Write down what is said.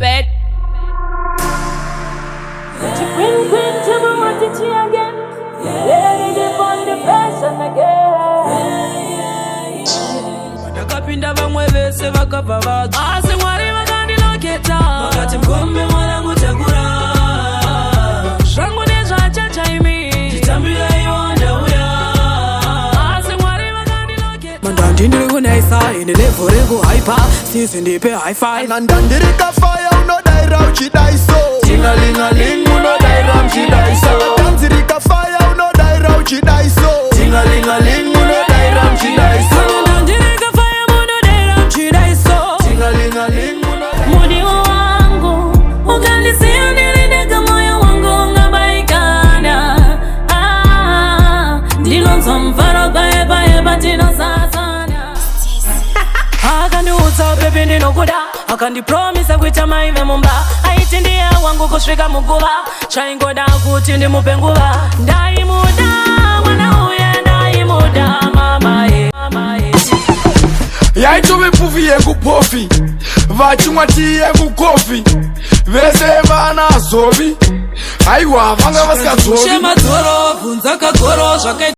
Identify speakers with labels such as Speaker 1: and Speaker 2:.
Speaker 1: Bad.
Speaker 2: Queen, queen, tell me what it is again. Let it on the fashion again.
Speaker 3: Ndakapinda, vamwe vese vakabva vabva, asi Mwari vakandiloketa, vakati, "Mukombe mwanangu, takura zvangu nezvachachaimi, nditambiraiwo, ndauya." Asi Mwari vakandiloketa.
Speaker 4: Mandandi ndiri kunaisa ine level rekuhyper, sisi ndipe high five.
Speaker 5: Ndandirikafaya, unodaira uchidaiso.
Speaker 6: Tingalingaling, unodaira muchidaiso.
Speaker 5: Danzirikafaya, unodaira uchidaiso.
Speaker 6: Tingalingaling, unodaira muchidaiso.
Speaker 3: Ndandirikafaya, munodaira muchidaiso.
Speaker 6: Tingalingaling.
Speaker 2: Mudiwa wangu, ukandisiya ndiri ndega, moyo wangu ungabaikana. Ah, ndinonzwa mufaro paye paye patinosasana.
Speaker 3: Akandiudza, "Baby, ndinokuda." Akandipromisa kuita mai vemumba. Aiti ndiye wangu kusvika muguva, chaingoda kuti ndimupe nguva. Ndaimuda mwana uye, ndaimuda mamaye, mamaye.
Speaker 7: Yaitove pufi yekupofi, vachimwa tii yekukofi, vese vana zovi, haiwa, vanga vasingadzovi.
Speaker 3: Shemadzoro, bvunza kagoro zvakaita.